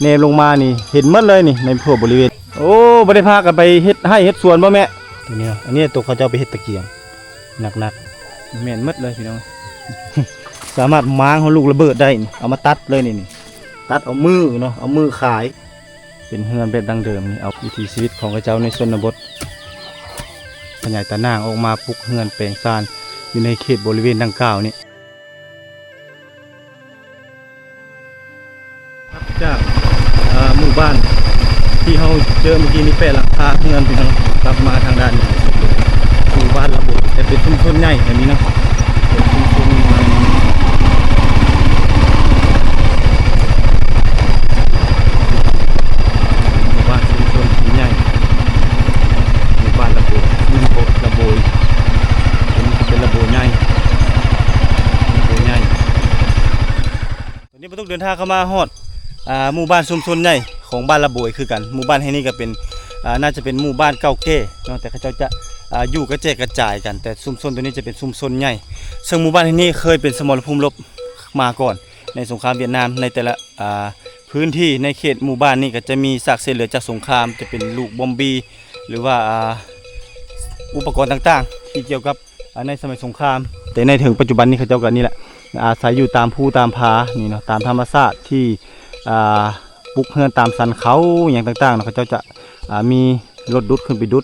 ແນມລົງມານີ້ເຫັນໝົດເລີຍນີ້ ໃນທົ່ວບໍລິເວນ. ໂອ້ ບໍ່ໄດ້ພາກັນໄປເຮັດໄຮ່ເຮັດສວນບໍ່ແມ່? ຕົວນີ້ເນາະ ອັນນີ້ຕົວເຂົາເຈົ້າໄປເຮັດຕະກຽງໜັກໆ ແມ່ນໝົດເລີຍພີ່ນ້ອງ. ສາມາດມ້າງເອົາລູກລະເບີດໄດ້ນີ້ ເອົາມາຕັດເລີຍນີ້ ນີ້ ຕັດເອົາມືເນາະ ເອົາມືຂາຍ. ເປັນເຮືອນແບບດັ້ງເດີມນີ້ ເອົາວິຖີຊີວິດຂອງເຂົາເຈົ້າໃນຊົນນະບົດ ຂະຫຍາຍຕາໜ່າງອອກມາ ປຸກເຮືອນແປງຊານຢູ່ໃນເຂດບໍລິເວນດັ່ງກ່າວນີ້. ຈາກ ເອີ ໝູ່ບ້ານທີ່ເຮົາເຈີມື້ກີ້ນີ້ ແປະຫຼັງຄາເຮືອນພີ່ນ້ອງ ກັບມາທາງດ້ານນີ້ ໝູ່ບ້ານລະໂບຍ ແຕ່ເປັນຊຸມຊົນໃຫຍ່ແບບນີ້ເນາະ ເປັນຊຸມຊົນໃຫຍ່ ໝູ່ບ້ານຊຸມຊົນທີ່ໃຫຍ່ ໝູ່ບ້ານລະໂບຍ ລະໂບຍ ຕົວນີ້ເປັນລະໂບຍໃຫຍ່ ລະໂບຍໃຫຍ່. ຕອນນີ້ບ່າວຕຸກເດີນທາງເຂົ້າມາຮອດ ອ່າ ໝູ່ບ້ານຊຸມຊົນໃຫຍ່ຂອງບ້ານລະໂບຍຄືກັນ. ໝູ່ບ້ານແຫ່ງນີ້ກໍເປັນ ອ່າ ໜ້າຈະເປັນໝູ່ບ້ານເກົ່າແກ່ເນາະ ແຕ່ເຂົາເຈົ້າຈະ ອ່າ ຢູ່ກະແຈກກະຈາຍກັນ ແຕ່ຊຸມຊົນຕົວນີ້ຈະເປັນຊຸມຊົນໃຫຍ່ ເຊິ່ງໝູ່ບ້ານແຫ່ງນີ້ເຄີຍເປັນສະໝໍລະພູມລົບມາກ່ອນ ໃນສົງຄາມຫວຽດນາມ. ໃນແຕ່ລະ ອ່າ ພື້ນທີ່ໃນເຂດໝູ່ບ້ານນີ້ກໍຈະມີຊາກເສດເຫຼືອຈາກສົງຄາມ ຈະເປັນລູກບອມບີ ຫຼືວ່າ ອ່າ ອຸປະກອນຕ່າງໆ ທີ່ກ່ຽວກັບ ອ່າ ໃນສະໄໝສົງຄາມ. ແຕ່ໃນເຖິງປັດຈຸບັນນີ້ເຂົາເຈົ້າກໍນີ້ແຫຼະ ອາໄສຢູ່ຕາມພູຕາມຜານີ້ເນາະ ຕາມທຳມະຊາດທີ່ ອ່າ ປຸກເຮືອນຕາມສັນເຂົາຫຍັງຕ່າງໆເນາະ ເຂົາເຈົ້າຈະ ອ່າ ມີລົດດຸດຂຶ້ນໄປດຸດ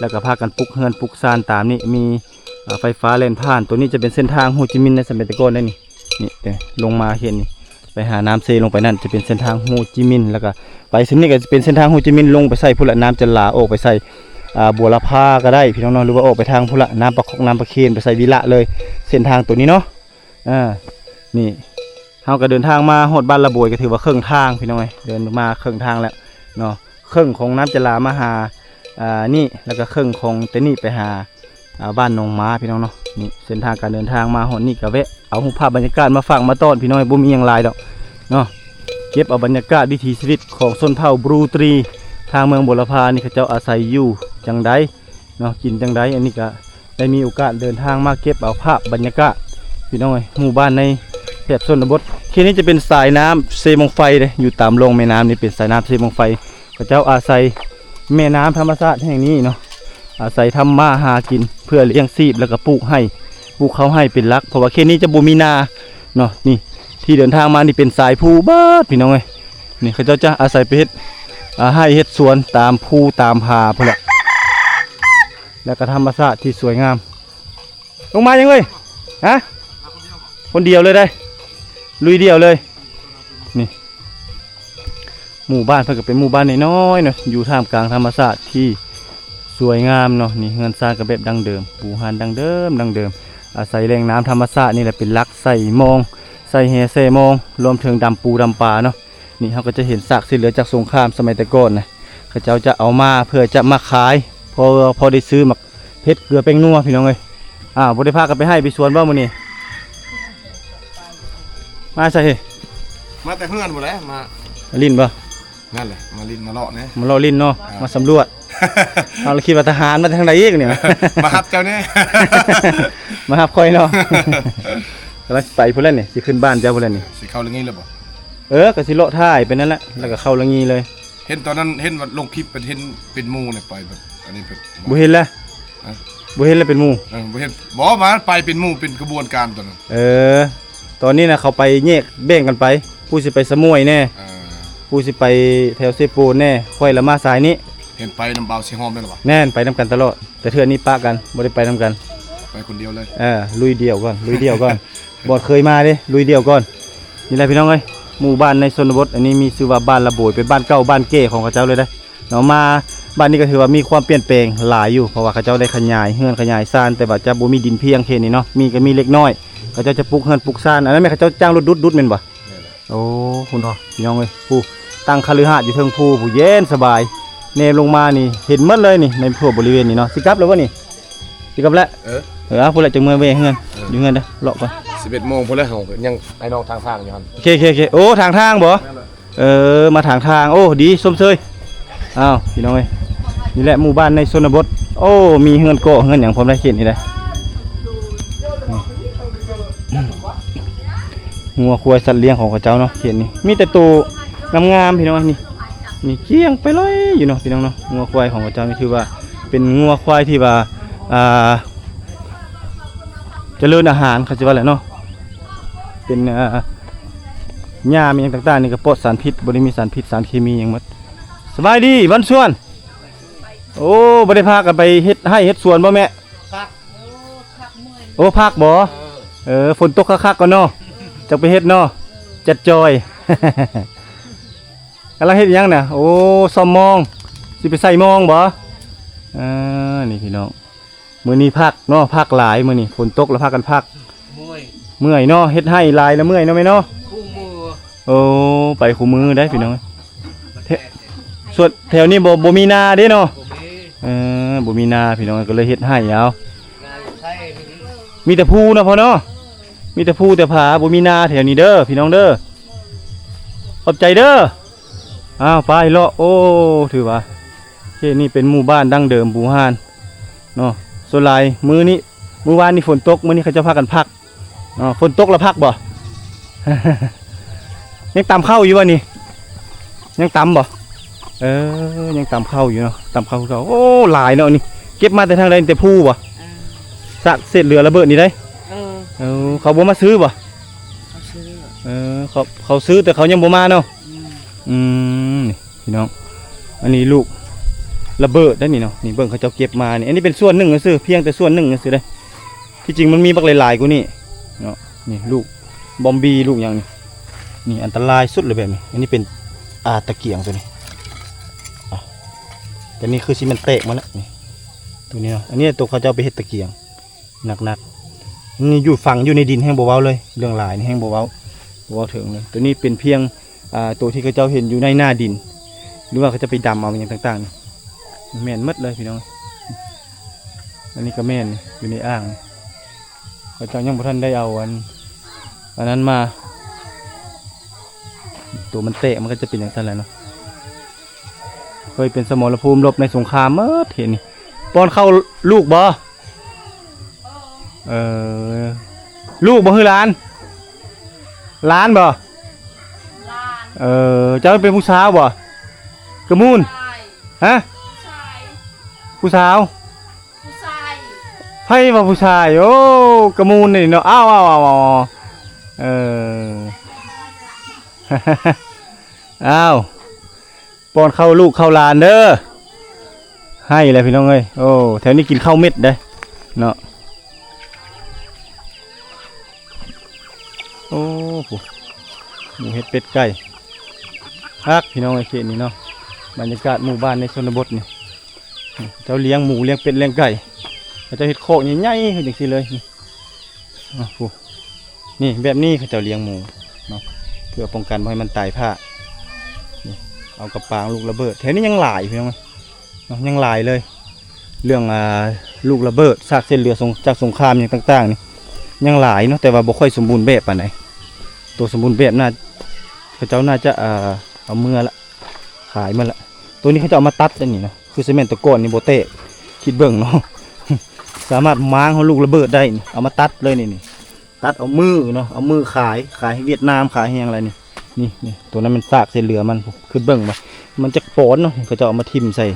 ແລ້ວກໍພາກັນປຸກເຮືອນປຸກຊານຕາມນີ້ ມີ ອ່າ ໄຟຟ້າແລ່ນຜ່ານ. ຕົວນີ້ຈະເປັນເສັ້ນທາງໂຮຈິມິນໃນສະໄໝແຕ່ກ່ອນໄດ໋ນີ້ ນີ້ເດ້ ລົງມາເຂດນີ້ ໄປຫານ້ຳເຊລົງໄປນັ້ນ ຈະເປັນເສັ້ນທາງໂຮຈິມິນ ແລ້ວກໍໄປເສັ້ນນີ້ກໍຈະເປັນເສັ້ນທາງໂຮຈິມິນ ລົງໄປໃສ່ພຸ້ນລະ ນ້ຳຈະຫຼາ ອອກໄປໃສ່ ອ່າ ບົວລະພາກໍໄດ້ພີ່ນ້ອງເນາະ ຫຼືວ່າອອກໄປທາງພຸ້ນລະ ນ້ຳປາຄອກ ນ້ຳປາເຄນ ໄປໃສ່ວິລະເລີຍ ເສັ້ນທາງຕົວນີ້ເນາະ. ອ່າ ນີ້ ເຮົາກໍເດີນທາງມາຮອດບ້ານລະໂບຍ ກໍຖືວ່າເຄິ່ງທາງພີ່ນ້ອງເອີຍ ເດີນມາເຄິ່ງທາງແລ້ວເນາະ ເຄິ່ງຂອງນ້ຳຈະຫຼາມາຫາ ອ່າ ນີ້ ແລ້ວກໍເຄິ່ງຂອງແຕ່ນີ້ໄປຫາ ອ່າ ບ້ານໜອງໝາພີ່ນ້ອງເນາະ. ນີ້ເສັ້ນທາງການເດີນທາງມາຮອດນີ້ກໍແວະເອົາຮູບພາບບັນຍາກາດມາຝາກມາຕ້ອນພີ່ນ້ອງ ບໍ່ມີຫຍັງຫຼາຍດອກເນາະ ເກັບເອົາບັນຍາກາດວິຖີຊີວິດຂອງຊົນເຜົ່າບຣູຕຣີ ທາງເມືອງບົວລະພານີ້ ເຂົາເຈົ້າອາໄສຢູ່ຈັ່ງໃດເນາະ ກິນຈັ່ງໃດ. ອັນນີ້ກໍໄດ້ມີໂອກາດເດີນທາງມາເກັບເອົາພາບບັນຍາກາດພີ່ນ້ອງເອີຍ ໝູ່ບ້ານໃນແຖບຊົນນະບົດ. ເຂດນີ້ຈະເປັນສາຍນ້ຳເຊມອງໄຟເດ້ ຢູ່ຕາມລ່ອງແມ່ນ້ຳນີ້ເປັນສາຍນ້ຳເຊມອງໄຟ ເຂົາເຈົ້າອາໄສແມ່ນ້ຳທຳມະຊາດແຫ່ງນີ້ເນາະ ອາໄສທຳມາຫາກິນເພື່ອລ້ຽງຊີບ ແລ້ວກໍປູກໄຮ່ ປູກເຂົ້າໄຮ່ເປັນຫຼັກ ເພາະວ່າເຂດນີ້ຈະບໍ່ມີນາເນາະ. ນີ້ທີ່ເດີນທາງມານີ້ເປັນສາຍພູເບິດພີ່ນ້ອງເອີຍ ນີ້ເຂົາເຈົ້າຈະອາໄສໄປເຮັດ ອ່າ ໄຮ່ເຮັດສວນຕາມພູຕາມຜາພຸ້ນແຫຼະ. ແລ້ວກໍທຳມະຊາດທີ່ສວຍງາມ. ລົງມາຫຍັງເອີຍ? ຮະ? ຄົນດຽວເລີຍໄດ໋ ລຸຍດ່ຽວເລີຍ. ນີ້ ໝູ່ບ້ານເພິ່ນກໍເປັນໝູ່ບ້ານນ້ອຍໆເນາະ ຢູ່ທ່າມກາງທຳມະຊາດທີ່ສວຍງາມເນາະ. ນີ້ເຮືອນຊານກໍແບບດັ້ງເດີມ ປູຮານດັ້ງເດີມ ດັ້ງເດີມ ອາໄສແຫຼ່ງນ້ຳທຳມະຊາດນີ້ແຫຼະເປັນຫຼັກ ໃສ່ມອງ ໃສ່ແຫແຊ່ມອງ ລວມເຖິງດຳປູດຳປາເນາະ. ນີ້ເຮົາກໍຈະເຫັນຊາກເສດເຫຼືອຈາກສົງຄາມສະໄໝແຕ່ກ່ອນນະ ເຂົາເຈົ້າຈະເອົາມາເພື່ອຈະມາຂາຍ ພໍ ພໍໄດ້ຊື້ໝາກເຜັດເກືອແປ້ງນົວພີ່ນ້ອງເອີຍ. ອ້າວ ບໍ່ໄດ້ພາກັນໄປໄຮ່ໄປສວນບໍ່ມື້ນີ້? ມາໃສ? ມາແຕ່ເຮືອນພຸ້ນແຫຼະ ມາຫຼິ້ນບໍ່? ນັ້ນແຫຼະ ມາຫຼິ້ນມາເລາະແດ່ ມາເລາະຫຼິ້ນເນາະ ອ່າ ມາສຳຫຼວດ. ເຮົາລະຄິດວ່າທະຫານມາແຕ່ທາງໃດອີກນີ້ ມາຮັບເຈົ້າແດ່ ມາຮັບຂ້ອຍເນາະ. ກຳລັງຊິໄປພຸ້ນແຫຼະນີ້ ຊິຂຶ້ນບ້ານເຈົ້າພຸ້ນແຫຼະນີ້. ຊິເຂົ້າລະງິງແລ້ວບໍ່? ເອີ ກໍຊິເລາະຖ່າຍໄປນັ້ນແຫຼະ ແລ້ວກໍເຂົ້າລະງິງເລີຍ. ເຫັນຕອນນັ້ນ ເຫັນວ່າລົງຄລິບ ເຫັນເປັນໝູ່ນີ້ ໄປແບບອັນນີ້ ບໍ່ເຫັນແລ້ວ ຮະ? ບໍ່ເຫັນແລ້ວເປັນໝູ່ ເອີ ບໍ່ເຫັນ ບໍ່ ມາໄປເປັນໝູ່ ເປັນຂະບວນການຕອນນັ້ນ. ເອີ ຕອນນີ້ນະ ເຂົາໄປແຍກແບ່ງກັນໄປ ຜູ້ຊິໄປສະໝວຍແດ່ ເອີ ຜູ້ຊິໄປແຖວເຊໂປນແດ່ ຂ້ອຍລະມາສາຍນີ້. ເຫັນໄປນຳບ່າວສີຫອມແມ່ນບໍ່? ແມ່ນ ໄປນຳກັນຕະຫຼອດ ແຕ່ເທື່ອນີ້ປະກັນ ບໍ່ໄດ້ໄປນຳກັນ ໄປຄົນດຽວເລີຍ. ເອີ ລຸຍດ່ຽວກ່ອນ ລຸຍດ່ຽວກ່ອນ ບໍ່ເຄີຍມາເດ້ ລຸຍດ່ຽວກ່ອນ. ນີ້ແຫຼະພີ່ນ້ອງເອີຍ ໝູ່ບ້ານໃນຊົນນະບົດ ອັນນີ້ມີຊື່ວ່າບ້ານລະໂບຍ ເປັນບ້ານເກົ່າບ້ານແກ່ຂອງເຂົາເຈົ້າເລີຍເດ້ເນາະ. ມາບ້ານນີ້ກໍຖືວ່າມີຄວາມປ່ຽນແປງຫຼາຍຢູ່ ເພາະວ່າເຂົາເຈົ້າໄດ້ຂະຫຍາຍເຮືອນຂະຫຍາຍຊານ ແຕ່ວ່າຈະບໍ່ມີດິນພຽງເຂດນີ້ເນາະ ມີກໍມີເລັກນ້ອຍ ເຂົາເຈົ້າຈະປຸກເຮືອນປຸກຊານ. ອັນນັ້ນແມ່ນເຂົາເຈົ້າຈ້າງລົດດຸດ ດຸດແມ່ນບໍ່? ແມ່ນແຫຼະ. ໂອ້ ພຸ້ນເນາະ ພີ່ນ້ອງເອີຍ ຜູ້ຕັ້ງຄະລືຫາດຢູ່ເທິງພູ ຜູ້ເຢັນສະບາຍ ແນມລົງມານີ້ເຫັນໝົດເລີຍນີ້ ໃນທົ່ວບໍລິເວນນີ້ເນາະ. ຊິກັບແລ້ວບໍ່ນີ້? ຊິກັບແລ້ວ ເອີ ເອີ ເອົາ ພຸ້ນແຫຼະ ຈັ່ງເມືອແວ່ເຮືອນ ເອີ ຢູ່ເຮືອນເດີ ເລາະກ່ອນ. ສິບເອັດໂມງພຸ້ນແຫຼະ ເຮົາຍັງໄອ້ນ້ອງທາງທາງຢູ່ຫັ້ນ. ໂອເຄ ໂອເຄ ໂອເຄ ໂອ້ ທາງທາງບໍ່? ແມ່ນແຫຼະ. ເອີ ມາທາງທາງ ໂອ້ ດີ ຊົມເຊີຍ. ອ້າວ ພີ່ນ້ອງເອີຍ ນີ້ແຫຼະໝູ່ບ້ານໃນຊົນນະບົດ. ໂອ້ ມີເຮືອນເກາະເຮືອນຫຍັງພ້ອມໄດ໋ ເຂດນີ້ໄດ໋. ງົວຄວາຍສັດລ້ຽງຂອງເຂົາເຈົ້າເນາະ ເຂດນີ້ ມີແຕ່ໂຕ ງາມໆ ພີ່ນ້ອງເອີຍ ນີ້ ນີ້ກ້ຽງໄປເລີຍຢູ່ເນາະ ພີ່ນ້ອງເນາະ. ງົວຄວາຍຂອງເຂົາເຈົ້ານີ້ຖືວ່າເປັນງົວຄວາຍທີ່ວ່າ ອ່າ ຈະເລີນອາຫານ ເຂົາຊິວ່າແຫຼະເນາະ. ເປັນ ອ່າ ຫຍ້າມີຫຍັງຕ່າງໆ ນີ້ກໍປອດສານພິດ ບໍ່ໄດ້ມີສານພິດສານເຄມີຫຍັງໝົດ. ສະບາຍດີ ບ້ານສວນ. ໂອ້ ບໍ່ໄດ້ພາກັນໄປເຮັດໄຮ່ເຮັດສວນບໍ່ແມ່? ພັກ ໂອ້ ພັກບໍ່? ເອີ ເອີ ຝົນຕົກຄັກໆ ກ່ອນເນາະ ເອີ ຈັ່ງໄປເຮັດເນາະ ຈັດຈ່ອຍ. ກຳລັງເຮັດຫຍັງນະ? ໂອ້ ສ້ອມມອງ ຊິໄປໃສ່ມອງບໍ່? ເອີ ນີ້ພີ່ນ້ອງ ມື້ນີ້ພັກເນາະ ພັກຫຼາຍ ມື້ນີ້ຝົນຕົກແລ້ວພາກັນພັກ. ເມື່ອຍ ເມື່ອຍເນາະ ເຮັດໄຮ່ຫຼາຍແລ້ວເມື່ອຍເນາະແມ່ເນາະ. ຄູ່ມື້ ໂອ້ ໄປຄູ່ມື້ໄດ໋ພີ່ນ້ອງ. ແຖ- ສ່ວນແຖວນີ້ບໍ່ ບໍ່ມີນາເດ້ເນາະ. ບໍ່ມີ ເອີ ບໍ່ມີນາພີ່ນ້ອງ ກໍເລີຍເຮັດໄຮ່ເອົາ. ນາຢູ່ໃສ? ມີແຕ່ພູເນາະພໍ່ເນາະ ມີແຕ່ພູແຕ່ຜາ ບໍ່ມີນາແຖວນີ້ເດີພີ່ນ້ອງເດີ. ຂອບໃຈເດີ. ອ້າວ ໄປເລາະ. ໂອ້ ຖືວ່າເຂດນີ້ເປັນໝູ່ບ້ານດັ້ງເດີມບູຮານເນາະ. ສ່ວນຫຼາຍມື້ນີ້ ມື້ວານນີ້ຝົນຕົກ ມື້ນີ້ເຂົາເຈົ້າພາກັນພັກເນາະ. ຝົນຕົກແລ້ວພັກບໍ່? ຍັງຕຳເຂົ້າຢູ່ບໍ່ນີ້? ຍັງຕຳບໍ່? ເອີ ຍັງຕຳເຂົ້າຢູ່ເນາະ ຕຳເຂົ້າຄືເກົ່າ. ໂອ້ ຫຼາຍເນາະນີ້ ເກັບມາແຕ່ທາງໃດ? ແຕ່ພູບໍ່? ເອີ ຊາກເສດເຫຼືອລະເບີດນີ້ໄດ໋. ເອີ ເອີ ເຂົາບໍ່ມາຊື້ບໍ່? ເຂົາຊື້ ເອີ ເຂົາ ເຂົາຊື້ແຕ່ເຂົາຍັງບໍ່ມາເນາະ. ອືມ ອືມ ນີ້ພີ່ນ້ອງ ອັນນີ້ລູກລະເບີດໄດ໋ນີ້ເນາະ. ນີ້ເບິ່ງເຂົາເຈົ້າເກັບມານີ້ ອັນນີ້ເປັນສ່ວນໜຶ່ງຊື່ໆ ພຽງແຕ່ສ່ວນໜຶ່ງຊື່ໆເດ້. ທີ່ຈິງມັນມີບັກຫຼາຍໆກວ່ານີ້ເນາະ. ນີ້ລູກບອມບີ ລູກຫຍັງນີ້ ນີ້ອັນຕະລາຍສຸດເລີຍແບບນີ້. ອັນນີ້ເປັນ ອ່າ ຕະກຽງຕົວນີ້ ອ່າ ຕົວນີ້ຄືຊິແມ່ນແຕກມາແລ້ວນີ້ ຕົວນີ້ເນາະ. ອັນນີ້ຕົວເຂົາເຈົ້າໄປເຮັດຕະກຽງ ໜັກໆ ນີ້ຢູ່ຝັງຢູ່ໃນດິນແຮ່ງບໍ່ເວົ້າເລີຍ ເລື່ອງຫຼາຍນີ້ແຮ່ງບໍ່ເວົ້າ ບໍ່ເວົ້າເຖິງເລີຍ. ຕົວນີ້ເປັນພຽງ ອ່າ ຕົວທີ່ເຂົາເຈົ້າເຫັນຢູ່ໃນໜ້າດິນ ຫຼືວ່າເຂົາເຈົ້າໄປດຳເອົາຫຍັງຕ່າງໆນີ້ ແມ່ນໝົດເລີຍພີ່ນ້ອງ. ອັນນີ້ກໍແມ່ນຢູ່ໃນອ່າງ ເຂົາເຈົ້າຍັງບໍ່ທັນໄດ້ເອົາອັນ ອັນນັ້ນມາ ຕົວມັນແຕກມັນກໍຈະເປັນຈັ່ງຊັ້ນແຫຼະເນາະ. ເຄີຍເປັນສະໝໍລະພູມລົບໃນສົງຄາມໝົດເຂດນີ້. ປ້ອນເຂົ້າລູກບໍ່? ເອີ ລູກບໍ່ ຫຼືຫຼານ? ຫຼານບໍ່? ຫຼານ ເອີ ເຈົ້າເປັນຜູ້ສາວບໍ່? ກະມູນ ຊາຍ ຮະ? ຊາຍ ຜູ້ສາວ ຜູ້ຊາຍ ໃຜວ່າຜູ້ຊາຍ? ໂອ້ ກະມູນນີ້ເນາະ. ອ້າວ ອ້າວ ອ້າວ ອ້າວ ອ້າວ ປ້ອນເຂົ້າລູກເຂົ້າຫຼານເດີ. ໃຫ້ແຫຼະພີ່ນ້ອງເອີຍ. ໂອ້ ແຖວນີ້ກິນເຂົ້າເມັດເດ້ເນາະ. ໂອ້ ຫູເຫັດເປັດໄກ່ ຄັກພີ່ນ້ອງເອີຍ ເຂດນີ້ເນາະ. ບັນຍາກາດໝູ່ບ້ານໃນຊົນນະບົດນີ້ ເຂົາເຈົ້າລ້ຽງໝູ ລ້ຽງເປັດ ລ້ຽງໄກ່ ເຂົາເຈົ້າເຮັດຄອກໃຫຍ່ໆຄືຈັ່ງຊີ້ເລີຍນີ້. ອາ ໂອ້ ນີ້ແບບນີ້ເຂົາເຈົ້າລ້ຽງໝູເນາະ ເພື່ອປ້ອງກັນບໍ່ໃຫ້ມັນຕາຍພາກ. ນີ້ເອົາກະປາງລູກລະເບີດ ແຖວນີ້ຍັງຫຼາຍພີ່ນ້ອງເນາະ ຍັງຫຼາຍເລີຍເລື່ອງ ອ່າ ລູກລະເບີດ ຊາກເສດເຫຼືອ ສົງ- ຈາກສົງຄາມຫຍັງຕ່າງໆນີ້ ຍັງຫຼາຍເນາະ ແຕ່ວ່າບໍ່ຄ່ອຍສົມບູນແບບປານໃດ. ໂຕສົມບູນແບບໜ້າ ເຂົາເຈົ້າໜ້າຈະ ອ່າ ເອົາເມືອລະ ຂາຍໝົດລະ. ໂຕນີ້ເຂົາເຈົ້າເອົາມາຕັດໄດ້ນີ້ເນາະ ຄືຊິແມ່ນແຕ່ກ່ອນນີ້ບໍ່ແຕກ ຄິດເບິ່ງເນາະ ສາມາດມ້າງເອົາລູກລະເບີດໄດ້ນີ້ ເອົາມາຕັດເລີຍນີ້ ນີ້ ຕັດເອົາມືເນາະ ເອົາມືຂາຍ ຂາຍໃຫ້ຫວຽດນາມ ຂາຍໃຫ້ຫຍັງລະນີ້. ນີ້ ນີ້ ໂຕນັ້ນແມ່ນຊາກເສດເຫຼືອມັນ ຄິດເບິ່ງວ່າມັນຈັກປອນເນາະ ເຂົາເຈົ້າເອົາມາຖິ້ມໃສ່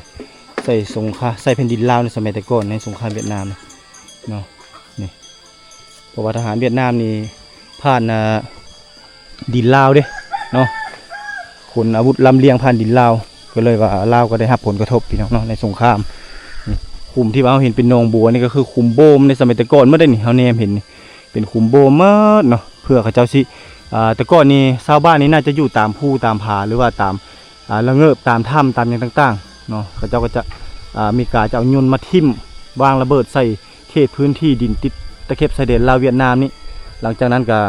ໃສ່ສົງຄາ ໃສ່ແຜ່ນດິນລາວໃນສະໄໝແຕ່ກ່ອນ ໃນສົງຄາມຫວຽດນາມເນາະ. ນີ້ ເພາະວ່າທະຫານຫວຽດນາມນີ້ຜ່ານ ອ່າ ດິນລາວເດ້ເນາະ ຂົນອາວຸດລຳລຽງຜ່ານດິນລາວ ກໍເລີຍວ່າລາວກໍໄດ້ຮັບຜົນກະທົບພີ່ນ້ອງເນາະ ໃນສົງຄາມ. ນີ້ ຂຸມທີ່ວ່າເຮົາເຫັນເປັນໜອງບົວນີ້ ກໍຄືຂຸມໂບມໃນສະໄໝແຕ່ກ່ອນໝົດເດ້ນີ້ ເຮົາແນມເຫັນນີ້ເປັນຂຸມໂບມໝົດເນາະ ເພື່ອເຂົາເຈົ້າຊິ ອ່າ ແຕ່ກ່ອນນີ້ຊາວບ້ານນີ້ໜ້າຈະຢູ່ຕາມພູຕາມຜາ ຫຼືວ່າຕາມ ອ່າ ລະເງີບຕາມຖ້ຳຕາມຫຍັງຕ່າງໆເນາະ ເຂົາເຈົ້າກໍຈະ ອ່າ ມີການຈະເອົາຍົນມາຖິ້ມວາງລະເບີດໃສ່ເຂດພື້ນທີ່ດິນຕິດຕະເຂັບຊາຍແດນລາວຫວຽດນາມນີ້. ຫຼັງຈາກນັ້ນກໍ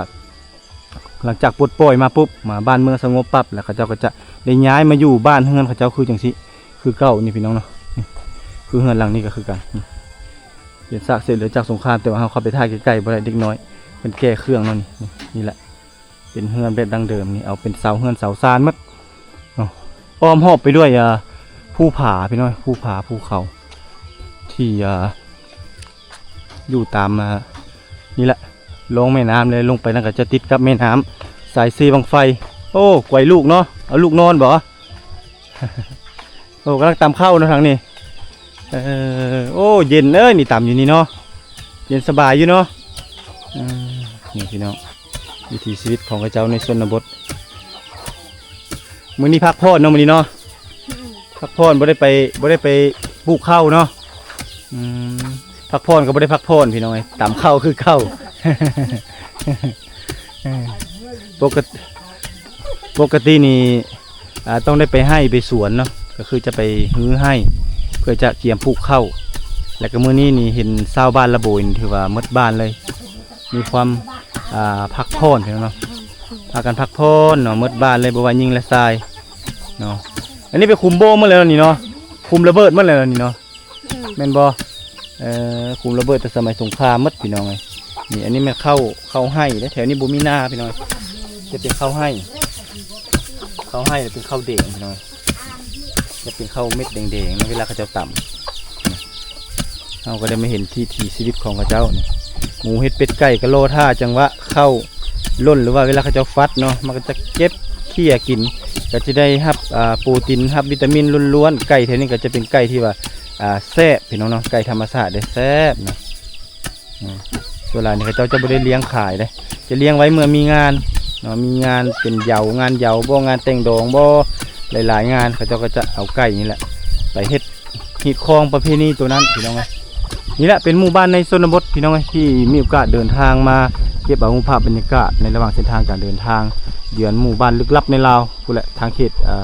ຫຼັງຈາກປົດປ່ອຍມາປຸບ ມາບ້ານເມືອງສະຫງົບປັບ ແລ້ວເຂົາເຈົ້າກໍຈະໄດ້ຍ້າຍມາຢູ່ບ້ານເຮືອນເຂົາເຈົ້າຄືຈັ່ງຊີ້ ຄືເກົ່ານີ້ພີ່ນ້ອງເນາະ. ນີ້ ຄືເຮືອນຫຼັງນີ້ກໍຄືກັນ ນີ້ ເປັນຊາກເສດເຫຼືອຈາກສົງຄາມ ແຕ່ວ່າເຮົາເຂົ້າໄປຖ່າຍໃກ້ໆບໍ່ໄດ້ ເດັກນ້ອຍເພິ່ນແກ່ເຄື່ອງເນາະ. ນີ້ ນີ້ ນີ້ແຫຼະ ເປັນເຮືອນແບບດັ້ງເດີມນີ້ ເອົາເປັນເສົາເຮືອນເສົາຊານໝົດເນາະ ອ້ອມຮອບໄປດ້ວຍ ອ່າ ພູຜາພີ່ນ້ອງ ພູຜາພູເຂົາ ທີ່ ອ່າ ຢູ່ຕາມ ອ່າ ນີ້ແຫຼະ ລ່ອງແມ່ນ້ຳເລີຍ ລົງໄປນັ້ນກໍຈະຕິດກັບແມ່ນ້ຳສາຍເຊບັ້ງໄຟ ໂອ້ ກວຍລູກເນາະ ເອົາລູກນອນບໍ? ໂອ້ ກຳລັງຕຳເຂົ້າເນາະທາງນີ້. ເອີ ໂອ້ ເຢັນເອີຍ ນີ້ຕຳຢູ່ນີ້ເນາະ ເຢັນສະບາຍຢູ່ເນາະ. ເອີ ນີ້ພີ່ນ້ອງ ວິຖີຊີວິດຂອງເຂົາເຈົ້າໃນຊົນນະບົດ. ມື້ນີ້ພັກຜ່ອນເນາະ ມື້ນີ້ເນາະ ອືມ ພັກຜ່ອນ ບໍ່ໄດ້ໄປ ບໍ່ໄດ້ໄປປູກເຂົ້າເນາະ. ອືມ ພັກຜ່ອນກໍບໍ່ໄດ້ພັກຜ່ອນພີ່ນ້ອງເອີຍ ຕຳເຂົ້າຄືເກົ່າ. ເອີ ປົກກະ ປົກກະຕິນີ້ ອ່າ ຕ້ອງໄດ້ໄປໄຮ່ໄປສວນເນາະ ກໍຄືຈະໄປຮືໄຮ່ ເພື່ອຈະກຽມປູກເຂົ້າ. ແລ້ວກໍມື້ນີ້ນີ້ເຫັນຊາວບ້ານລະໂບຍ ຖືວ່າໝົດບ້ານເລີຍ ມີຄວາມ ອ່າ ພັກຜ່ອນພີ່ນ້ອງເນາະ ພາກັນພັກຜ່ອນເນາະ ໝົດບ້ານເລີຍ ບໍ່ວ່າຍິງແລະຊາຍເນາະ. ອັນນີ້ໄປຄຸມໂບມໝົດແລ້ວນີ້ເນາະ ຄຸມລະເບີດໝົດແລ້ວນີ້ເນາະ. ອືມ ແມ່ນບໍ່? ເອີ ຄຸມລະເບີດແຕ່ສະໄໝສົງຄາມໝົດພີ່ນ້ອງເອີຍ. ນີ້ ອັນນີ້ແມ່ນເຂົ້າ ເຂົ້າໄຮ່ເດ້ ແຖວນີ້ບໍ່ມີນາພີ່ນ້ອງເອີຍ ຈະເປັນເຂົ້າໄຮ່ ເຂົ້າໄຮ່ ແລ້ວເປັນເຂົ້າແດງພີ່ນ້ອງເອີຍ ຈະເປັນເຂົ້າເມັດແດງໆເນາະ ເວລາເຂົາເຈົ້າຕຳ. ເຮົາກໍໄດ້ມາເຫັນທີ່ ທີ່ຊີວິດຂອງເຂົາເຈົ້ານີ້ ໝູເຫັດເປັດໄກ່ກໍລໍຖ້າຈັງຫວະເຂົ້າຫຼົ່ນ ຫຼືວ່າເວລາເຂົາເຈົ້າຟັດເນາະ ມັນກໍຈະເກັບເຄ້ຍກິນ ກໍຈະໄດ້ຮັບ ອ່າ ໂປຣຕີນ ຮັບວິຕາມິນລ້ວນໆ. ໄກ່ແຖວນີ້ກໍຈະເປັນໄກ່ທີ່ວ່າ ອ່າ ແຊບພີ່ນ້ອງເນາະ ໄກ່ທຳມະຊາດເດ້ ແຊບເນາະ. ອືມ ສ່ວນຫຼາຍນີ້ເຂົາເຈົ້າຈະບໍ່ໄດ້ລ້ຽງຂາຍເດ້ ຈະລ້ຽງໄວ້ເມື່ອມີງານເນາະ ມີງານເປັນເຢາ ງານເຢາບໍ ງານແຕ່ງດອງບໍ ຫຼາຍໆງານ ເຂົາເຈົ້າກໍຈະເອົາໄກ່ນີ້ແຫຼະໄປເຮັດ ຮີດຄອງປະເພນີໂຕນັ້ນພີ່ນ້ອງເອີຍ. ນີ້ແຫຼະເປັນໝູ່ບ້ານໃນຊົນນະບົດພີ່ນ້ອງເອີຍ ທີ່ມີໂອກາດເດີນທາງມາເກັບເອົາຮູບພາບບັນຍາກາດໃນລະຫວ່າງເສັ້ນທາງການເດີນທາງ ເຢືອນໝູ່ບ້ານລຶກລັບໃນລາວພຸ້ນແຫຼະ ທາງເຂດ ເອີ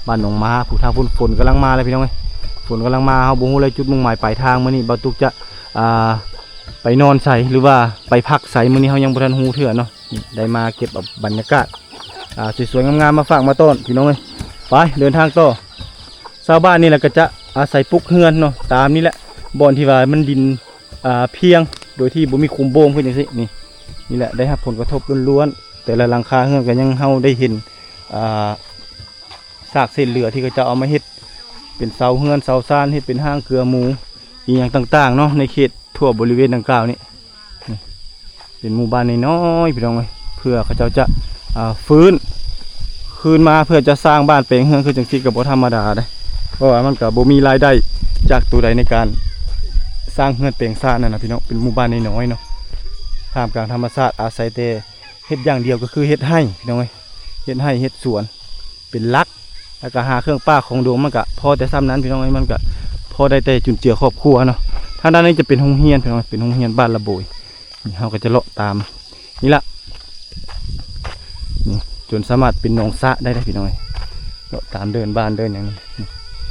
ບ້ານໜອງມາ ຜູ້ທາງພຸ້ນ. ຝົນກຳລັງມາແລ້ວພີ່ນ້ອງເອີຍ ຝົນກຳລັງມາ. ເຮົາບໍ່ຮູ້ເລີຍຈຸດມຸ່ງໝາຍປາຍທາງ ມື້ນີ້ບ່າວຕຸກຈະ ອ່າ ໄປນອນໃສ ຫຼືວ່າໄປພັກໃສ ມື້ນີ້ເຮົາຍັງບໍ່ທັນຮູ້ເທື່ອເນາະ. ນີ້ ໄດ້ມາເກັບເອົາບັນຍາກາດ ອ່າ ສວຍໆງາມໆ ມາຝາກມາຕ້ອນພີ່ນ້ອງເອີຍ. ໄປເດີນທາງຕໍ່. ຊາວບ້ານນີ້ແຫຼະກໍຈະອາໄສປຸກເຮືອນເນາະ ຕາມນີ້ແຫຼະ ບ່ອນທີ່ວ່າມັນດິນ ອ່າ ພຽງ ໂດຍທີ່ບໍ່ມີຄຸມໂບມ ຄືຈັ່ງຊີ້ນີ້. ນີ້ແຫຼະໄດ້ຮັບຜົນກະທົບລ້ວນໆ ແຕ່ລະຫຼັງຄາເຮືອນກໍຍັງ ເຮົາໄດ້ເຫັນ ອ່າ ຊາກເສດເຫຼືອທີ່ເຂົາເຈົ້າເອົາມາເຮັດເປັນເສົາເຮືອນເສົາຊານ ເຮັດເປັນຮ່າງເກືອໝູ ອີ່ຫຍັງຕ່າງໆເນາະ ໃນເຂດທົ່ວບໍລິເວນດັ່ງກ່າວນີ້. ນີ້ເປັນໝູ່ບ້ານນ້ອຍໆ ພີ່ນ້ອງເອີຍ ເພື່ອເຂົາເຈົ້າຈະ ອ່າ ຟື້ນຄືນມາ ເພື່ອຈະສ້າງບ້ານແປງເຮືອນ ຄືຈັ່ງຊີ້ກໍບໍ່ທຳມະດາເດ້ ເພາະວ່າມັນກໍບໍ່ມີລາຍໄດ້ຈາກໂຕໃດໃນການສ້າງເຮືອນແປງຊານນັ້ນນະພີ່ນ້ອງ. ເປັນໝູ່ບ້ານນ້ອຍໆເນາະ ທ່າມກາງທຳມະຊາດ ອາໄສແຕ່ ເຮັດຢ່າງດຽວກໍຄືເຮັດໄຮ່ພີ່ນ້ອງເອີຍ ເຮັດໄຮ່ເຮັດສວນເປັນຫຼັກ ແລ້ວກໍຫາເຄື່ອງປ່າຂອງດວງ ມັນກະພໍແຕ່ສ່ຳນັ້ນພີ່ນ້ອງເອີຍ ມັນກະພໍໄດ້ແຕ່ຈຸນເຈືອຄອບຄົວເນາະ. ທາງດ້ານນີ້ຈະເປັນໂຮງຮຽນພີ່ນ້ອງ ເປັນໂຮງຮຽນບ້ານລະໂບຍ. ນີ້ເຮົາກໍຈະເລາະຕາມນີ້ລະ ນີ້ຈົນສາມາດເປັນໜອງສະໄດ້ເດ້ພີ່ນ້ອງເອີຍ ເລາະຕາມເດີ່ນບ້ານເດີ່ນຫຍັງນີ້ ນີ້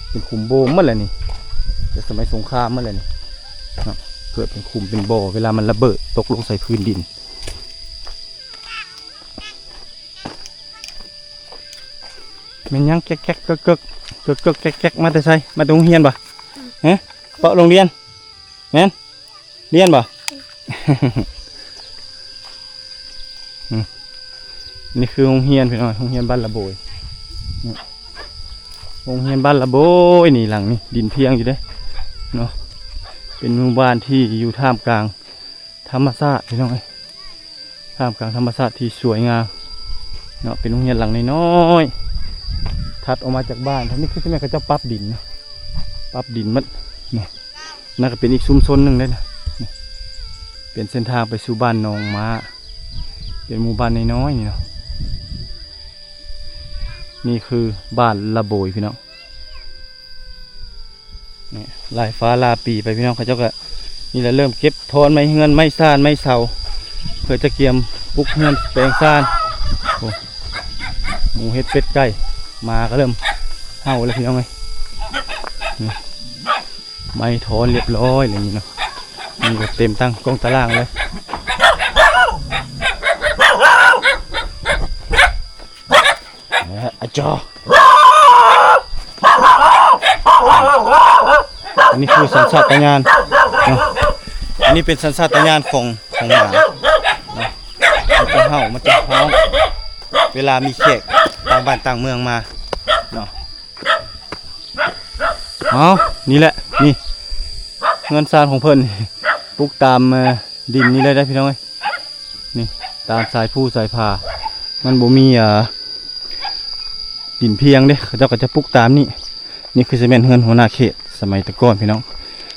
ເປັນຂຸມໂບມໝົດແລ້ວນີ້ ແຕ່ສະໄໝສົງຄາມໝົດແລ້ວນີ້ເນາະ ເກີດເປັນຂຸມເປັນບໍ່ ເວລາມັນລະເບີດຕົກລົງໃສ່ພື້ນດິນ. ແມ່ນຫຍັງແກັກໆເກີກໆ ເກີກໆແກັກໆ ມາແຕ່ໃສ? ມາແຕ່ໂຮງຮຽນບໍ່? ຮະ? ເປາະໂຮງຮຽນ ແມ່ນ? ຮຽນບໍ່? ອືມ ນີ້ຄືໂຮງຮຽນພີ່ນ້ອງ ໂຮງຮຽນບ້ານລະໂບຍ ໂຮງຮຽນບ້ານລະໂບຍ ນີ້ຫຼັງນີ້ ດິນພຽງຢູ່ເດ້ເນາະ ເປັນໝູ່ບ້ານທີ່ຢູ່ທ່າມກາງ ທຳມະຊາດພີ່ນ້ອງເອີຍ ທ່າມກາງທຳມະຊາດທີ່ສວຍງາມເນາະ. ເປັນໂຮງຮຽນຫຼັງນ້ອຍໆ ຖັດອອກມາຈາກບ້ານ ທາງນີ້ຄືຊິແມ່ນເຂົາເຈົ້າປັບດິນເນາະ ປັບດິນໝົດນີ້. ນັ້ນກໍເປັນອີກຊຸມຊົນໜຶ່ງເດ້ນະ ເປັນເສັ້ນທາງໄປສູ່ບ້ານໜອງມ້າ ເປັນໝູ່ບ້ານນ້ອຍໆນີ້ເນາະ. ນີ້ຄືບ້ານລະໂບຍພີ່ນ້ອງ. ນີ້ຫຼາຍຟ້າຫຼາຍປີໄປພີ່ນ້ອງ ເຂົາເຈົ້າກໍນີ້ແຫຼະ ເລີ່ມເກັບຖອນໄມ້ເຮືອນ ໄມ້ຊານ ໄມ້ເສົາ ເພື່ອຈະກຽມປຸກເຮືອນແປງຊານ. ໂອ້ ໝູເຫັດເປັດໄກ່ ໝາກໍເລີ່ມເຫົ່າແລ້ວພີ່ນ້ອງເອີຍ. ນີ້ໄມ້ຖອນລຽບຮ້ອຍແລ້ວນີ້ເນາະ ນີ້ກໍເຕັມຕັ້ງກ້ອງຕາລ່າງເລີຍ. ອາຈາ ອັນນີ້ຄືສັນຊາດຕະຍານເນາະ ອັນນີ້ເປັນສັນຊາດຕະຍານຂອງ ຂອງໝາເນາະ ມັນຈະເຫົ່າ ມັນຈະຮ້ອງ ເວລາມີແຂກຕ່າງບ້ານຕ່າງເມືອງມາເນາະ. ເອົາ ນີ້ແຫຼະ ນີ້ເຮືອນຊານຂອງເພິ່ນ ປຸກຕາມ ເອີ ດິນນີ້ເລີຍເດ້ພີ່ນ້ອງເອີຍ. ນີ້ຕາມສາຍພູສາຍຜາ ມັນບໍ່ມີ ອ່າ ດິນພຽງເດ້ ເຂົາເຈົ້າກໍຈະປຸກຕາມນີ້. ນີ້ຄືຊິແມ່ນເຮືອນຫົວໜ້າເຂດສະໄໝແຕ່ກ່ອນພີ່ນ້ອງ.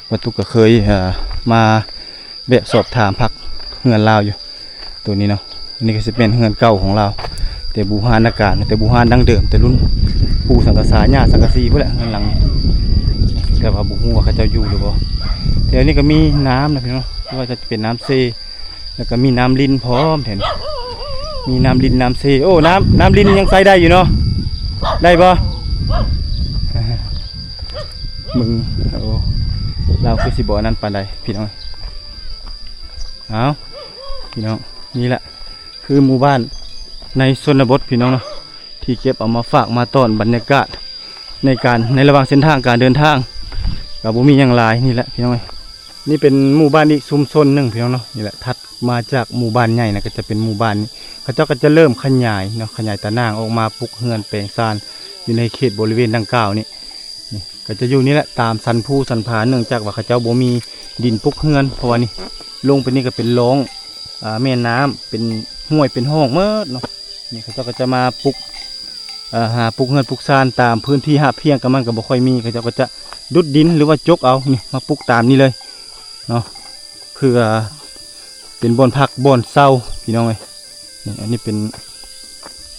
ບ່າວຕຸກກໍເຄີຍ ເອີ ມາແວະສອບຖາມພັກເຮືອນລາວຢູ່ ໂຕນີ້ເນາະ. ອັນນີ້ກໍຊິແມ່ນເຮືອນເກົ່າຂອງລາວ ແຕ່ບູຮານນະການ ແຕ່ບູຮານດັ້ງເດີມ ແຕ່ລຸ້ນປູ່ສັງກະສາ ຍ່າສັງກະສີພຸ້ນແຫຼະ ເຮືອນຫຼັງນີ້. ແຕ່ວ່າບໍ່ຮູ້ວ່າເຂົາເຈົ້າຢູ່ຫຼືບໍ່. ແຖວນີ້ກໍມີນ້ຳນະພີ່ນ້ອງ ວ່າຈະເປັນນ້ຳເຊ ແລ້ວກໍມີນ້ຳລິນພ້ອມແຖວນີ້ ມີນ້ຳລິນນ້ຳເຊ. ໂອ້ ນ້ຳ ນ້ຳລິນຍັງໃຊ້ໄດ້ຢູ່ເນາະ ໄດ້ບໍ່? ເບິ່ງ ໂອ້ ລາວຄືຊິບໍ່ອັນນັ້ນປານໃດພີ່ນ້ອງ. ເອົາ ພີ່ນ້ອງ ນີ້ແຫຼະຄືໝູ່ບ້ານໃນຊົນນະບົດພີ່ນ້ອງເນາະ ທີ່ເກັບເອົາມາຝາກມາຕ້ອນ. ບັນຍາກາດໃນການ ໃນລະຫວ່າງເສັ້ນທາງການເດີນທາງກໍບໍ່ມີຫຍັງຫຼາຍ. ນີ້ແຫຼະພີ່ນ້ອງເອີຍ ນີ້ເປັນໝູ່ບ້ານອີກຊຸມຊົນໜຶ່ງພີ່ນ້ອງເນາະ. ນີ້ແຫຼະ ຖັດມາຈາກໝູ່ບ້ານໃຫຍ່ນະ ກໍຈະເປັນໝູ່ບ້ານນີ້ ເຂົາເຈົ້າກໍຈະເລີ່ມຂະຫຍາຍເນາະ ຂະຫຍາຍຕາໜ່າງອອກມາ ປຸກເຮືອນແປງຊານຢູ່ໃນເຂດບໍລິເວນດັ່ງກ່າວນີ້. ນີ້ກໍຈະຢູ່ນີ້ແຫຼະ ຕາມສັນພູສັນຜາ ເນື່ອງຈາກວ່າເຂົາເຈົ້າບໍ່ມີດິນປຸກເຮືອນ ເພາະວ່ານີ້ລົງໄປນີ້ກໍເປັນລ່ອງ ອາ ແມ່ນ້ຳ ເປັນຫ້ວຍເປັນຮ່ອງໝົດເນາະ. ນີ້ເຂົາເຈົ້າກໍຈະມາປຸກ ເອີ ຫາປຸກເຮືອນປຸກຊານຕາມພື້ນທີ່ຮາບພຽງ ກໍມັນກໍບໍ່ຄ່ອຍມີ ເຂົາເຈົ້າກໍຈະດຸດດິນ ຫຼືວ່າຈົກເອົານີ້ມາປຸກຕາມນີ້ເລີຍເນາະ ເພື່ອເປັນບ່ອນພັກບ່ອນເຊົາພີ່ນ້ອງເອີຍ. ນີ້ ອັນນີ້ເປັນ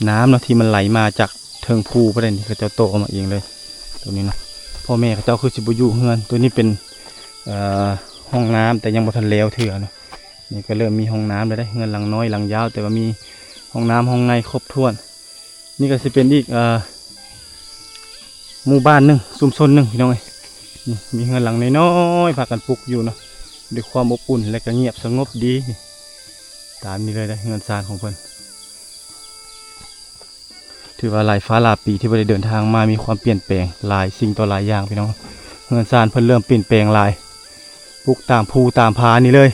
ນ້ຳເນາະ ທີ່ມັນໄຫຼມາຈາກເທິງພູພຸ້ນແຫຼະ ນີ້ເຂົາເຈົ້າຕໍ່ມາເອງເລີຍ ໂຕນີ້ເນາະ. ພໍ່ແມ່ເຂົາເຈົ້າຄືຊິບໍ່ຢູ່ເຮືອນ. ໂຕນີ້ເປັນ ເອີ ຫ້ອງນ້ຳ ແຕ່ຍັງບໍ່ທັນແລ້ວເທື່ອເນາະ. ນີ້ກໍເລີ່ມມີຫ້ອງນ້ຳແລ້ວເດ້ ເຮືອນຫຼັງນ້ອຍຫຼັງຍາວ ແຕ່ວ່າມີຫ້ອງນ້ຳຫ້ອງໃນຄົບຖ້ວນ. ນີ້ກໍຊິເປັນອີກ ເອີ ໝູ່ບ້ານໜຶ່ງ ຊຸມຊົນໜຶ່ງພີ່ນ້ອງເອີຍ. ນີ້ມີເຮືອນຫຼັງນ້ອຍໆ ພາກັນປຸກຢູ່ເນາະ ດ້ວຍຄວາມອົບອຸ່ນ ແລະກໍງຽບສະຫງົບດີ. ນີ້ ຕາມນີ້ເລີຍເດ້ ເຮືອນຊານຂອງເພິ່ນ. ຖືວ່າຫຼາຍຟ້າຫຼາຍປີທີ່ບໍ່ໄດ້ເດີນທາງມາ ມີຄວາມປ່ຽນແປງຫຼາຍສິ່ງຕໍ່ຫຼາຍຢ່າງພີ່ນ້ອງ. ເຮືອນຊານເພິ່ນເລີ່ມປ່ຽນແປງຫຼາຍ ປຸກຕາມພູຕາມຜານີ້ເລີຍ.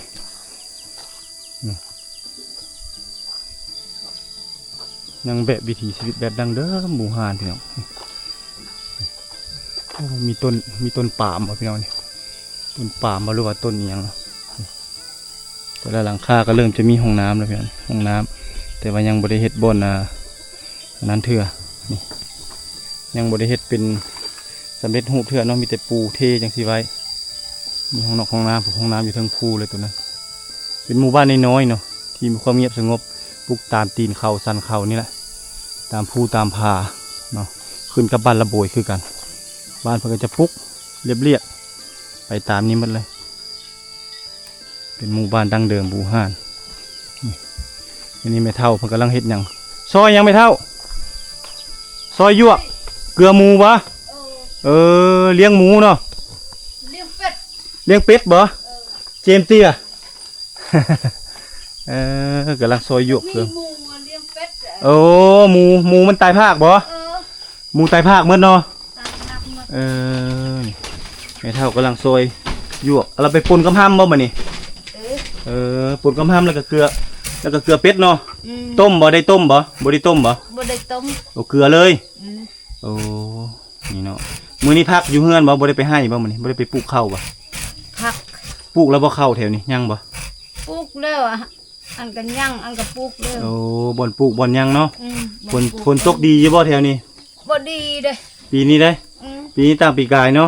ຍັງແບບວິຖີຊີວິດແບບດັ້ງເດີມບູຮານພີ່ນ້ອງ. ໂອ້ ມີຕົ້ນ ມີຕົ້ນປາມບໍ່ພີ່ນ້ອງນີ້? ຕົ້ນປາມບໍ່ ຫຼືວ່າຕົ້ນອີ່ຫຍັງ? ແຕ່ລະຫຼັງຄາກໍເລີ່ມຈະມີຫ້ອງນ້ຳແລ້ວພີ່ນ້ອງ ຫ້ອງນ້ຳ ແຕ່ວ່າຍັງບໍ່ໄດ້ເຮັດບ່ອນ ອ່າ ອັນນັ້ນເທື່ອ. ນີ້ຍັງບໍ່ໄດ້ເຮັດເປັນສຳເລັດຮູບເທື່ອເນາະ ມີແຕ່ປູເທຈັ່ງຊີ້ໄວ້. ມີຫ້ອງນອກຫ້ອງນ້ຳ ຫ້ອງນ້ຳຢູ່ເທິງພູເລີຍໂຕນັ້ນ. ເປັນໝູ່ບ້ານນ້ອຍໆເນາະ ທີ່ມີຄວາມງຽບສະຫງົບ ປຸກຕາມຕີນເຂົາສັນເຂົານີ້ແຫຼະ ຕາມພູຕາມຜາເນາະ ຂຶ້ນກັບບ້ານລະໂບຍຄືກັນ. ບ້ານເພິ່ນກໍຈະປຸກລຽບໆໄປຕາມນີ້ໝົດເລີຍ. ເປັນໝູ່ບ້ານດັ້ງເດີມບູຮານ. ນີ້ ອັນນີ້ແມ່ເຖົ້າເພິ່ນກຳລັງເຮັດຫຍັງ? ຊອຍຫຍັງແມ່ເຖົ້າ? ຊອຍຢວກເກືອໝູບໍ່? ເອີ ລ້ຽງໝູເນາະ ລ້ຽງເປັດ ລ້ຽງເປັດບໍ່? ເອີ ເຈມເຕ້ຍ ເອີ ກຳລັງຊອຍຢວກເກືອ. ມີໝູລ້ຽງເປັດ. ໂອ້ ໝູ ໝູມັນຕາຍພາກບໍ່? ເອີ ໝູຕາຍພາກໝົດເນາະ. ເອີ ແມ່ເຖົ້າກຳລັງຊອຍຢວກ ເອົາລະໄປປົ່ນກັບຮຳບໍ່ບາດນີ້? ເອີ ເອີ ປົ່ນກັບຮຳ ແລ້ວກໍເກືອ ແລ້ວກໍເກືອເປັດເນາະ. ອືມ ຕົ້ມບໍ່? ໄດ້ຕົ້ມບໍ່? ບໍ່ໄດ້ຕົ້ມບໍ່? ບໍ່ໄດ້ຕົ້ມ. ໂອ້ ເກືອເລີຍ. ອືມ ໂອ້ ນີ້ເນາະ. ມື້ນີ້ພັກຢູ່ເຮືອນບໍ່? ບໍ່ໄດ້ໄປໄຮ່ບໍ່ມື້ນີ້? ບໍ່ໄດ້ໄປປູກເຂົ້າບໍ່? ພັກ. ປູກແລ້ວບໍ່ເຂົ້າແຖວນີ້? ຍັງບໍ່? ປູກແລ້ວ ອັນກໍຍັງ ອັນກໍປູກແລ້ວ. ໂອ້ ບ່ອນປູກບ່ອນຫຍັງເນາະ. ອືມ ຝົນ ຝົນຕົກດີຢູ່ບໍ່ແຖວນີ້? ບໍ່ດີເດ້ ປີນີ້ເດ້. ອືມ ປີນີ້ຕ່າງປີກາຍເນາະ.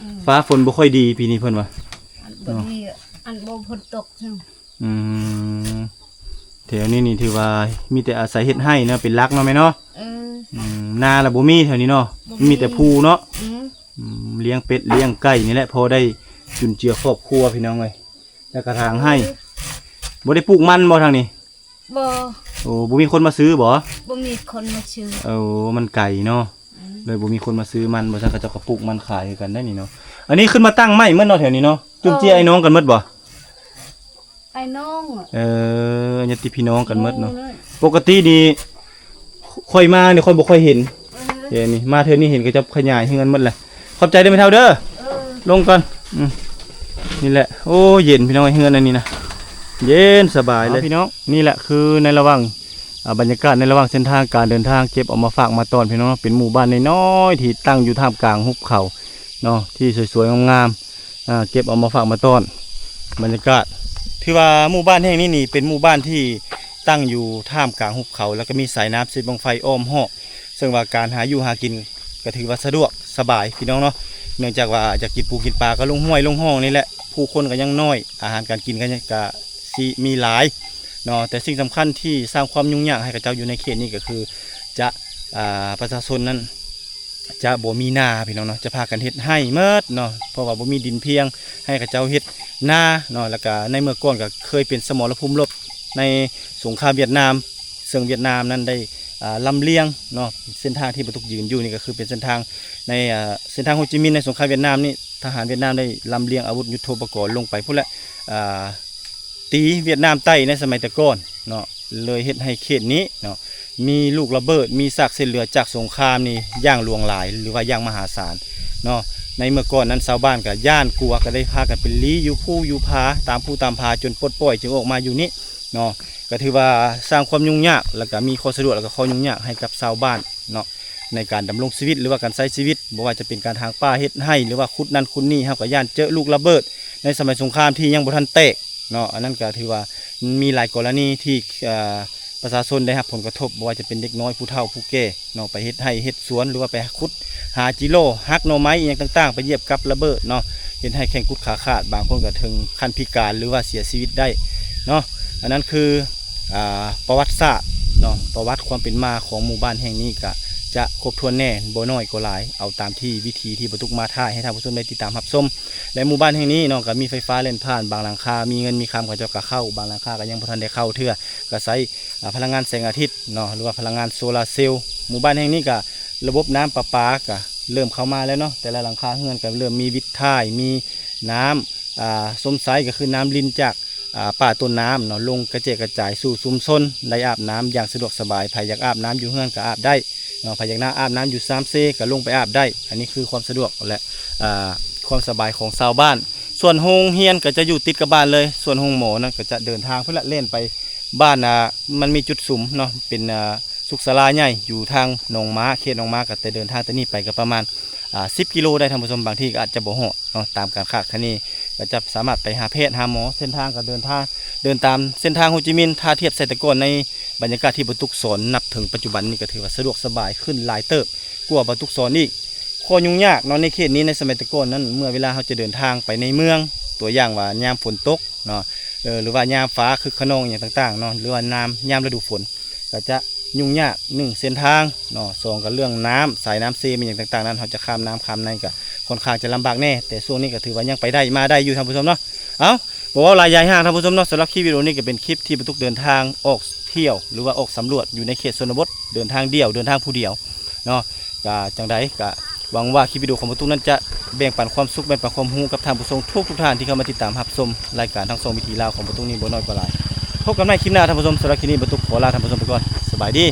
ອືມ ຟ້າຝົນບໍ່ຄ່ອຍດີປີນີ້ເພິ່ນວ່າ. ອັນບໍ່ດີ ເນາະ ອັນບໍ່ຝົນຕົກ. ອືມ ແຖວນີ້ນີ້ຖືວ່າມີແຕ່ອາໄສເຮັດໄຮ່ເນາະ ເປັນຫຼັກເນາະແມ່ເນາະ. ເອີ ອືມ ນາລະບໍ່ມີແຖວນີ້ເນາະ. ບໍ່ມີ ມີແຕ່ພູເນາະ. ອືມ ອືມ ລ້ຽງເປັດລ້ຽງໄກ່ນີ້ແຫຼະ ພໍໄດ້ຈຸນເຈືອຄອບຄົວພີ່ນ້ອງເອີຍ. ແລ້ວກະຖາງໄຮ່. ເອີ ບໍ່ໄດ້ປູກມັນບໍ່ທາງນີ້? ບໍ່. ໂອ້ ບໍ່ມີຄົນມາຊື້ບໍ່? ບໍ່ມີຄົນມາຊື້. ໂອ້ ມັນໄກເນາະ. ອືມ ເລີຍບໍ່ມີຄົນມາຊື້ມັນ. ບໍ່ຊັ້ນເຂົາເຈົ້າກໍປູກມັນຂາຍຄືກັນໄດ໋ນີ້ເນາະ. ອັນນີ້ຂຶ້ນມາຕັ້ງໃໝ່ໝົດເນາະແຖວນີ້ເນາະ. ຈຸ້ມເຈ້ຍ ເອີ ອ້າຍນ້ອງກັນໝົດບໍ່? ອ້າຍນ້ອງ. ເອີ ຍາດຕິພີ່ນ້ອງກັນໝົດເນາະ. ໂອ້ຍ ປົກກະຕິນີ້ຂ້ອຍມານີ້ຂ້ອຍບໍ່ຄ່ອຍເຫັນ. ເອີ ເອີ ນີ້ມາເທື່ອນີ້ເຫັນເຂົາເຈົ້າຂະຫຍາຍເຮືອນໝົດແຫຼະ. ຂອບໃຈເດີແມ່ເຖົ້າເດີ. ເອີ ລົງກ່ອນ. ອືມ ນີ້ແຫຼະ. ໂອ້ ເຢັນພີ່ນ້ອງເອີຍ ເຮືອນອັນນີ້ນະ ເຢັນສະບາຍເລີຍ. ເອົາ ພີ່ນ້ອງ ນີ້ແຫຼະຄືໃນລະຫວ່າງ ອ່າ ບັນຍາກາດໃນລະຫວ່າງເສັ້ນທາງການເດີນທາງ ເກັບເອົາມາຝາກມາຕ້ອນພີ່ນ້ອງເນາະ. ເປັນໝູ່ບ້ານນ້ອຍໆທີ່ຕັ້ງຢູ່ທ່າມກາງຫຸບເຂົາເນາະ ທີ່ສວຍໆງາມໆ. ອ່າ ເກັບເອົາມາຝາກມາຕ້ອນ. ບັນຍາກາດ ຖືວ່າໝູ່ບ້ານແຫ່ງນີ້ນີ້ເປັນໝູ່ບ້ານທີ່ຕັ້ງຢູ່ທ່າມກາງຫຸບເຂົາ ແລ້ວກໍມີສາຍນ້ຳເຊບັ້ງໄຟອ້ອມຮອບ. ເຊິ່ງວ່າການຫາຢູ່ຫາກິນກໍຖືວ່າສະດວກສະບາຍພີ່ນ້ອງເນາະ, ເນື່ອງຈາກວ່າຢາກກິນປູກິນປາກໍລົງຫ້ວຍລົງຮ່ອງນີ້ແຫຼະ, ຜູ້ຄົນກໍຍັງນ້ອຍ, ອາຫານການກິນກໍຍັງ ກໍຊິມີຫຼາຍເນາະ. ແຕ່ສິ່ງສຳຄັນທີ່ສ້າງຄວາມຫຍຸ້ງຍາກໃຫ້ເຂົາເຈົ້າຢູ່ໃນເຂດນີ້ກໍຄື ຈະ ອ່າ ປະຊາຊົນນັ້ນຈະບໍ່ມີນາພີ່ນ້ອງເນາະ, ຈະພາກັນເຮັດໄຮ່ໝົດເນາະ, ເພາະວ່າບໍ່ມີດິນພຽງໃຫ້ເຂົາເຈົ້າເຮັດນາເນາະ. ແລ້ວກະໃນເມື່ອກ່ອນກໍເຄີຍເປັນສະໝໍລະພູມລົບໃນສົງຄາມຫວຽດນາມ, ເຊິ່ງຫວຽດນາມນັ້ນໄດ້ ອ່າ ລຳລຽງເນາະ, ເສັ້ນທາງທີ່ບ່າວຕຸກຢືນຢູ່ນີ້ກໍຄືເປັນເສັ້ນທາງໃນ ອ່າ ເສັ້ນທາງໂຮຈິມິນໃນສົງຄາມຫວຽດນາມນີ້, ທະຫານຫວຽດນາມໄດ້ລຳລຽງອາວຸດຍຸດໂທປະກອນລົງໄປພຸ້ນແຫຼະ ອ່າ ຕີຫວຽດນາມໃຕ້ໃນສະໄໝແຕ່ກ່ອນເນາະ, ເລີຍເຮັດໃຫ້ເຂດນີ້ເນາະ ມີລູກລະເບີດ ມີຊາກເສດເຫຼືອຈາກສົງຄາມນີ້ຢ່າງຫຼວງຫຼາຍ ຫຼືວ່າຢ່າງມະຫາສານເນາະ. ໃນເມື່ອກ່ອນນັ້ນຊາວບ້ານກໍຢ້ານກົວ ກໍໄດ້ພາກັນໄປຫຼີ້ຢູ່ພູຢູ່ຜາ ຕາມພູຕາມຜາ ຈົນປົດປ່ອຍຈຶ່ງອອກມາຢູ່ນີ້ເນາະ. ກໍຖືວ່າສ້າງຄວາມຫຍຸ້ງຍາກ ແລ້ວກໍມີຂໍ້ສະດວກ ແລ້ວກໍຂໍ້ຫຍຸ້ງຍາກໃຫ້ກັບຊາວບ້ານເນາະ ໃນການດຳລົງຊີວິດ ຫຼືວ່າການໃຊ້ຊີວິດ, ບໍ່ວ່າຈະເປັນການຖາງປ່າເຮັດໄຮ່ ຫຼືວ່າຂຸດນັ້ນຂຸດນີ້, ເຮົາກໍຢ້ານເຈີລູກລະເບີດໃນສະໄໝສົງຄາມທີ່ຍັງບໍ່ທັນແຕກເນາະ. ອັນນັ້ນກໍຖືວ່າມີຫຼາຍກໍລະນີທີ່ ເອີ ປະຊາຊົນໄດ້ຮັບຜົນກະທົບ, ບໍ່ວ່າຈະເປັນເດັກນ້ອຍ ຜູ້ເຖົ້າ ຜູ້ແກ່ເນາະ, ໄປເຮັດໄຮ່ເຮັດສວນ ຫຼືວ່າໄປຂຸດຫາຈິໂລ ຫັກໜໍ່ໄມ້ອີ່ຫຍັງຕ່າງໆ ໄປຢຽບກັບລະເບີດເນາະ, ເຮັດໃຫ້ແຂ້ງກຸດຂາຂາດ, ບາງຄົນກໍເຖິງຂັ້ນພິການ ຫຼືວ່າເສຍຊີວິດໄດ້ເນາະ. ອັນນັ້ນຄື ອ່າ ປະຫວັດສາດເນາະ, ປະຫວັດຄວາມເປັນມາຂອງໝູ່ບ້ານແຫ່ງນີ້ກະຈະຄົບຖ້ວນແດ່ ບໍ່ໜ້ອຍກໍຫຼາຍ, ເອົາຕາມທີ່ວິທີທີ່ບ່າວຕຸກມາຖ່າຍໃຫ້ທ່ານຜູ້ຊົມໄດ້ຕິດຕາມຮັບຊົມ. ແລະ ໝູ່ບ້ານແຫ່ງນີ້ເນາະ ກະມີໄຟຟ້າແລ່ນຜ່ານ, ບາງຫຼັງຄາມີເງິນມີຄຳເຂົາເຈົ້າກະເຂົ້າ, ບາງຫຼັງຄາກະຍັງບໍ່ທັນໄດ້ເຂົ້າເທື່ອ, ກະໃຊ້ ອ່າ ພະລັງງານແສງອາທິດເນາະ ຫຼືວ່າພະລັງງານໂຊລາເຊວ. ໝູ່ບ້ານແຫ່ງນີ້ກະລະບົບນ້ຳປະປາກະເລີ່ມເຂົ້າມາແລ້ວເນາະ, ແຕ່ລະຫຼັງຄາເຮືອນກະເລີ່ມມີວິດຖ່າຍ ມີນ້ຳ ອ່າ ຊົມໃຊ້ ກໍຄືນ້ຳລິນຈາກ ອ່າ ປ່າຕົ້ນນ້ຳເນາະ ລົງກະແຈກກະຈາຍສູ່ຊຸມຊົນໄດ້ອາບນ້ຳຢ່າງສະດວກສະບາຍ. ໃຜຢາກອາບນ້ຳຢູ່ເຮືອນກໍອາບໄດ້ເນາະ, ໃຜຢາກນາ ອາບນ້ຳຢູ່ສາມເຊກໍລົງໄປອາບໄດ້. ອັນນີ້ຄືຄວາມສະດວກ ແລະ ອ່າ ຄວາມສະບາຍຂອງຊາວບ້ານ. ສ່ວນໂຮງຮຽນກໍຈະຢູ່ຕິດກັບບ້ານເລີຍ, ສ່ວນໂຮງໝໍນັ້ນກໍຈະເດີນທາງພຸ້ນລະ ແລ່ນໄປບ້ານ ອ່າ ມັນມີຈຸດສຸມເນາະ ເປັນ ອ່າ ສຸກສາລາໃຫຍ່ຢູ່ທາງໜອງມ້າ, ເຂດໜອງມ້າ ກໍແຕ່ເດີນທາງແຕ່ນີ້ໄປກໍປະມານ ອ່າ ສິບກິໂລໄດ້ທ່ານຜູ້ຊົມ, ບາງທີກໍອາດຈະບໍ່ຮອດເນາະ ຕາມການຄາດຄະເນ. ກໍຈະສາມາດໄປຫາແພດຫາໝໍ, ເສັ້ນທາງກໍເດີນທາງ ເດີນຕາມເສັ້ນທາງໂຮຈິມິນ. ຖ້າທຽບໃສ່ແຕ່ກ່ອນໃນບັນຍາກາດທີ່ບ່າວຕຸກສອນນັບເຖິງປັດຈຸບັນນີ້ ກໍຖືວ່າສະດວກສະບາຍຂຶ້ນຫຼາຍເຕີບກວ່າບ່າວຕຸກສອນອີກ. ຂໍ້ຫຍຸ້ງຍາກເນາະ ໃນເຂດນີ້ ໃນສະໄໝແຕ່ກ່ອນນັ້ນ ເມື່ອເວລາເຮົາຈະເດີນທາງໄປໃນເມືອງ ຕົວຢ່າງວ່າຍາມຝົນຕົກເນາະ ເອີ ຫຼືວ່າຍາມຟ້າຄຶກຂະນອງອີ່ຫຍັງຕ່າງໆເນາະ ຫຼືວ່າຍາມ ຍາມລະດູຝົນ ກໍຈະຫຍຸ້ງຍາກ. ໜຶ່ງ ເສັ້ນທາງເນາະ, ສອງ ກໍເລື່ອງນ້ຳ ສາຍນ້ຳເຊ ແມ່ນຫຍັງຕ່າງໆນັ້ນ ເຮົາຈະຂ້າມນ້ຳຂ້າມໃນກໍຄ່ອນຂ້າງຈະລຳບາກແດ່, ແຕ່ຊ່ວງນີ້ກໍຖືວ່າຍັງໄປໄດ້ມາໄດ້ຢູ່ທ່ານຜູ້ຊົມເນາະ. ເອົ້າ ບໍ່ເວົ້າຫຼາຍຢາຍຫ່າງທ່ານຜູ້ຊົມເນາະ, ສຳລັບຄລິບວິດີໂອນີ້ກໍເປັນຄລິບທີ່ບ່າວຕຸກເດີນທາງອອກທ່ຽວ ຫຼືວ່າອອກສຳຫຼວດຢູ່ໃນເຂດຊົນນະບົດ, ເດີນທາງດຽວ ເດີນທາງຜູ້ດຽວເນາະ. ກະຈັ່ງໃດກະຫວັງວ່າຄລິບວິດີໂອຂອງບ່າວຕຸກນັ້ນຈະແບ່ງປັນຄວາມສຸກ ແບ່ງປັນຄວາມຮູ້ກັບທ່ານຜູ້ຊົມທຸກໆທ່ານທີ່ເຂົ້າມາຕິດຕາມຮັບຊົມລາຍການທາງຊ່ອງວິຖີລາວຂອງບ່າວຕຸກນີ້ບໍ່ໜ້ອຍກໍຫຼາຍ. ພົບກັນໃໝ່ຄລິບໜ້າທ່ານຜູ້ຊົມ, ສຳລັບຄລິບນີ້ບ່າວຕຸກຂໍລາທ່ານຜູ້ຊົມໄປກ່ອນ. ສະບາຍດີ.